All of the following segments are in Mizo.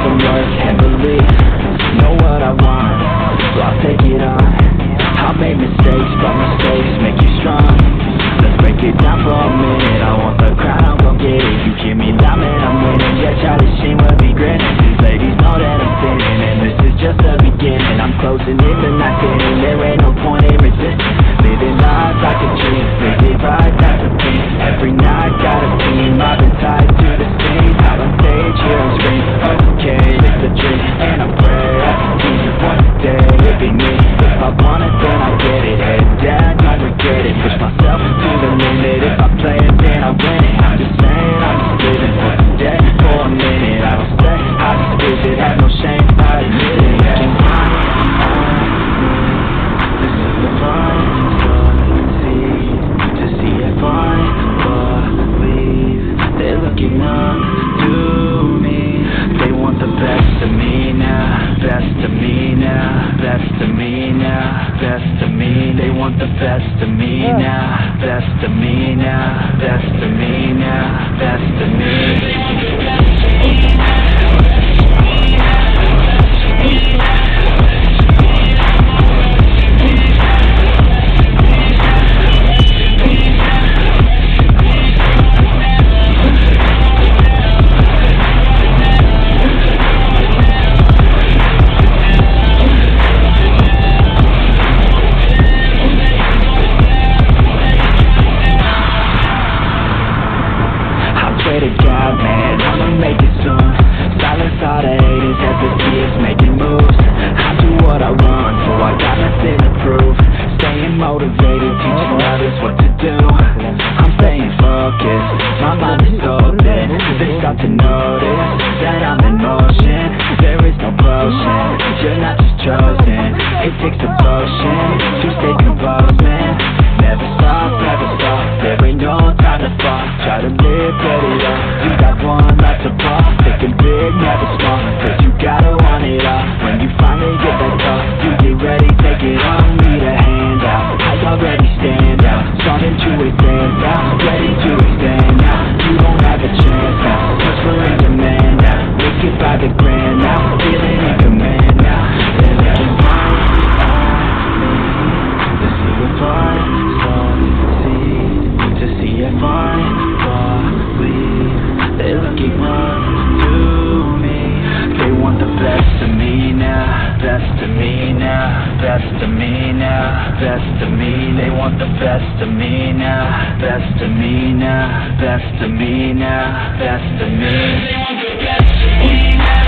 some work and belief. Know what I want, so I'll take it on. I've made mistakes, but mistakes make you strong. Let's break it down for a minute. I want the crown, I'm gon' get it. You hear me loud, man, I'm winning. Yeah, Charlie Sheen will be grinning. These ladies know that I'm sinning, and this is just the beginning. I'm closing in the ninth inning. There ain't no point in resisting. Living life like a dream, live it right, that's the thing. Every night, got a team, I've been tied to the scene. Out on stage, here on screen. Okay, it's a dream, and I pray as a team. One day, it'll be me. If I want it, then I get it. Head down, don't regret it. Push myself to the limit. If I play it, then I win it. I'm just saying, I'm just living for today, for a minute. I don't stay, I just visit, have no shame, I admit it. Can to see if I succeed, to see if I believe. They're looking up to me. They want the best of me now, best of me now, best of me now, best of me. They want the best of me now, best of me now, best of me now, best of me. I pray to God, man, I'ma make it soon. Silence all the haters as they see us making moves. I do what I want, so I got nothing to prove. Staying motivated, teaching others what to do. I'm staying focused, my mind is open. They start to notice that I'm in motion. There is no potion, you're not just chosen. It takes devotion to stay composed, man. Never stop, never stop, there ain't no time to fall. Try to live, get it up, you got one life to pop. Thinking big, never small, cause you gotta want it all. When you finally get that call, you get ready, take it on. Need a handout, I already stand out. Starting to advance out, ready to expand now. You don't have a chance now, cause we're in demand now. Make it by the grand now, feeling in command now. They're looking right at me, to see if I succeed, to see if I believe. They're looking up to me. They want the best of me now, best of me now, best of me now, best of me. They want the best of me now, best of me now, best of me now, best of me. They want the best of me now.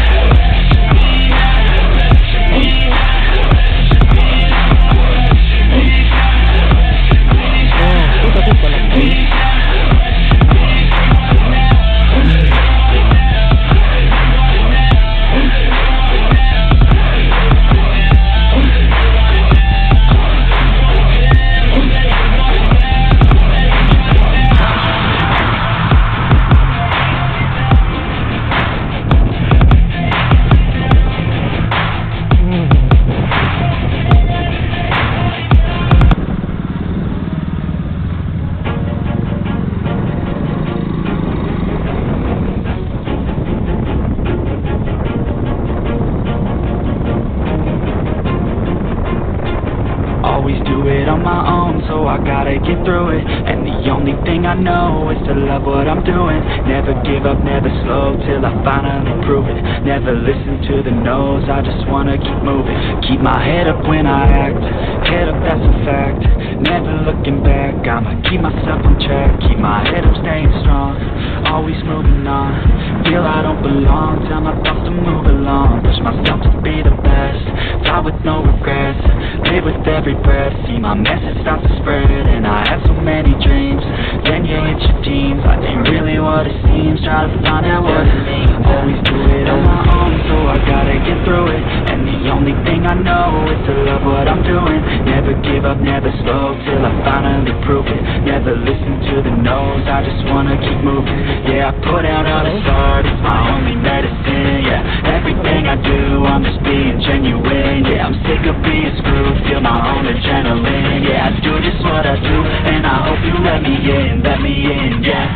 Oh, ito ito palaki. Always do it on my own, so I gotta get through it. And the only thing I know is to love what I'm doing. Never give up, never slow, till I finally prove it. Never listen to the no's, I just wanna keep moving. Keep my head up when I act, head up, that's a fact. Never looking back, I'ma keep myself on track. Keep my head up, staying strong, always moving on. Feel I don't belong, tell my thoughts to move along. Push myself to be the best, die with no regrets. Live with every breath, see my message start to spread. And I had so many dreams, then you hit your teens. Life ain't really what it seems, try to find out what it means. Always do it on my own, so I gotta get through it. And the only thing I know is to love what I'm doing. Never give up, never slow, till I finally prove it. Never listen to the no's, I just wanna keep moving. Yeah, I put out all this art, it's my only medicine, yeah. Everything I do, I'm just being genuine. Yeah, I'm sick of being screwed, feel my own adrenaline. Yeah, I do just what I do, and I hope you let me in, yeah.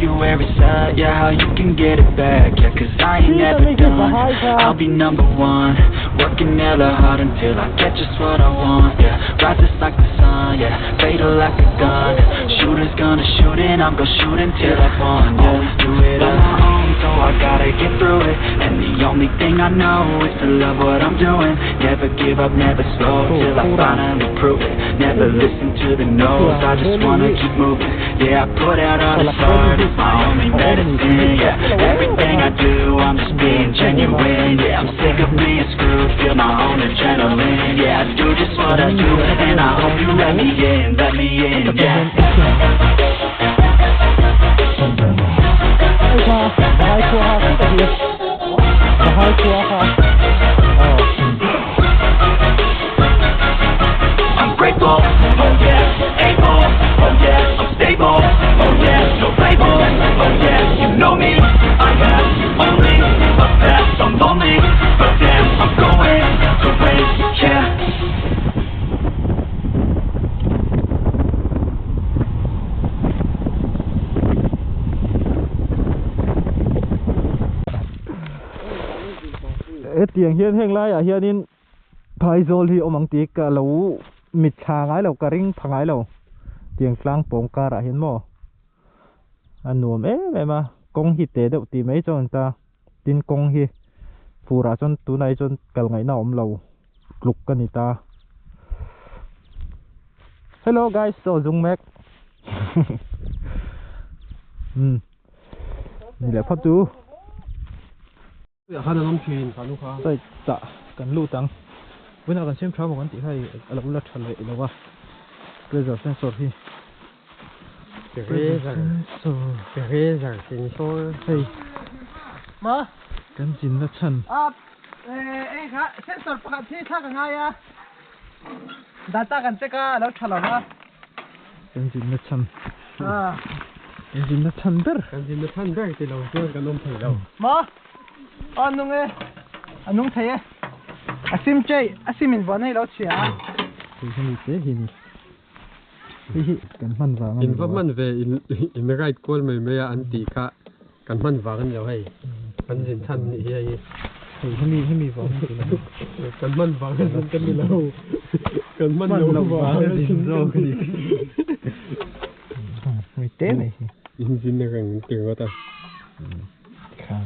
you where it's at, yeah, how you can get it back, yeah, cause I ain't never done, I'll be number one, working hella hard until I get just what I want, yeah, rises like the sun, yeah, fatal like a gun, shooters gonna shoot and I'm gonna shoot until I fall, yeah, always do it on my own, so I gotta get through it, and the only thing I know is to love what I'm doing, never give up, never slow, till I finally prove it, never listen to the no's, I just wanna keep moving, yeah, I put out all this art, it's my only medicine, yeah, everything I do, I'm just being genuine, yeah, I'm sick of being screwed, feel my own adrenaline, yeah, I do just what I do, and I hope you let me in, yeah. I'm grateful, oh yeah, able, oh yeah, I'm stable, oh yeah, no label, oh yeah, you know me, I have only a path, I'm lonely, but damn, I'm going to win, yeah. Hetiang hian heng laiah hianin phaizawl hi awm ang tih ka lo mitthla ngai lo ka ring pha ngai lo tiang tlang pawng karah hian maw a nuam em em a kawng hi teh deuh tih mai chuan ta tin kawng hi furah chuan tunah hi chuan kal ngaihna a awm lo tluk ka ni ta hello guys chaw zung mek umm ni leh phawt chu. Side tah kan lut ang vawiinah kan siam tha maw kan tih kha hei a lo la tha leh lo a pressure sensor hi pressure sensor hei kan chinna chhan sensor pakhat hi thlak a ngai a data kan check a a lo tha lo va kan zinna chhan kan zinna chhan ber kan zinna chhan ber ti lo chuan kan awm thei lo maw aw a nung e a nung thei e a sim chei a sim in vuah na hi lo chhia a hei hi ni te hi ni hei hi kan hman vang a ni in va hman ve in in ride kual mai mai a an tih kha Kan hman vang a ni lo hei, kan zin chhan nih hi hei. Hei hemi hemi vang a ni lo. Kan hman vang a zin ka ni lo, kan hman lo vang a zin zawk a ni. Hei te mai hi. Engine a reng tir ngawt a. Kha.